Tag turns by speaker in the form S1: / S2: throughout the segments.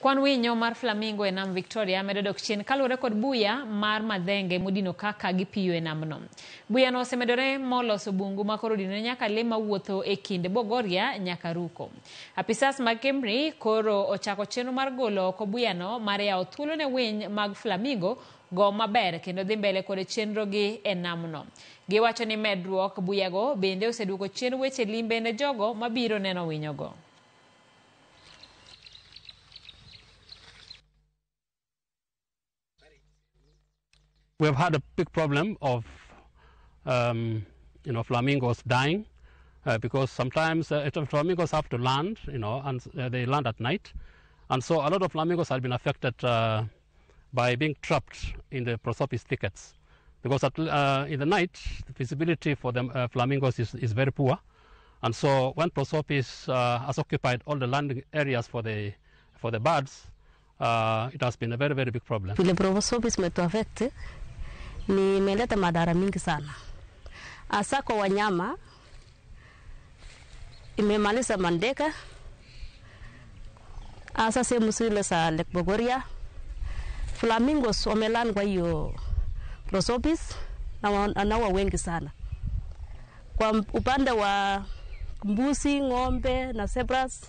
S1: Kwan winyo mar flamingo e nam Victoria medo dok chien kaluwore kod buya mar madhenge modino kaka gipiyo e namno. Buyano osemedore moloso bungu ma koro odinore nyaka le mawuotho e kind Bogoria nyaka Ruko. Apisas mag Kemri koro ochako chenro mar golo oko buyano mar yawo thuolo ne winy mag flamingo go maber kendo dhi mbele kod chenrogi e namno. Giwacho ni medruok buyago bende oseduoko chien weche limbe ne jogo mabiro neno winyogo.
S2: We have had a big problem of flamingos dying because sometimes flamingos have to land, and they land at night. And so a lot of flamingos have been affected by being trapped in the prosopis thickets. Because in the night, the visibility for the flamingos is very poor. And so when prosopis has occupied all the landing areas for the birds, it has been a very, very big problem.
S3: Vile prosopis imetuaffect ni imeleta madhara mingi sana, hasa kwa wanyama. Imemaliza mandeka, hasa sehemu zile za Lake Bogoria. Flamingos wameland kwa hiyo prosopis na wanaua wengi sana. Kwa upande wa mbuzi, ng'ombe na zebras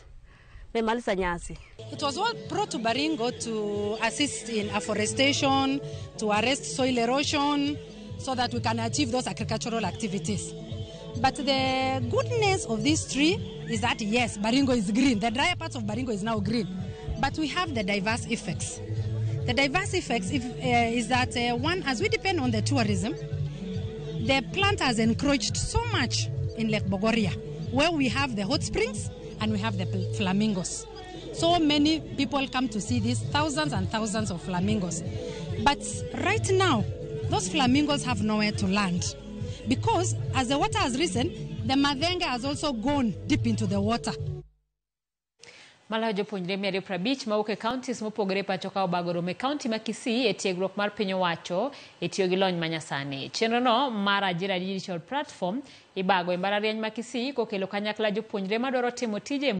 S3: memaliza nyasi.
S4: It was all brought to Baringo to assist in afforestation, to arrest soil erosion, so that we can achieve those agricultural activities. But the goodness of this tree is that, yes, Baringo is green. The drier parts of Baringo is now green. But we have the diverse effects. The diverse effects is that, one, as we depend on the tourism, the plant has encroached so much in Lake Bogoria, where we have the hot springs and we have the flamingos. So many people come to see these thousands and thousands of flamingos. But right now, those flamingos have nowhere to land, because as the water has risen, the madhenga has also gone deep into the water.
S1: Maloyo jopuonjre 250 mawuok e counties mopogore pacho ka obago romo e county ma Kisii e tiegruok mar piny owacho e tiyo gi lony manyasani. Chenrono mar Ajira Digital Platform ibago e mbalariany ma Kisii kokelo kanyakla jopuonjre madwaro timo tije.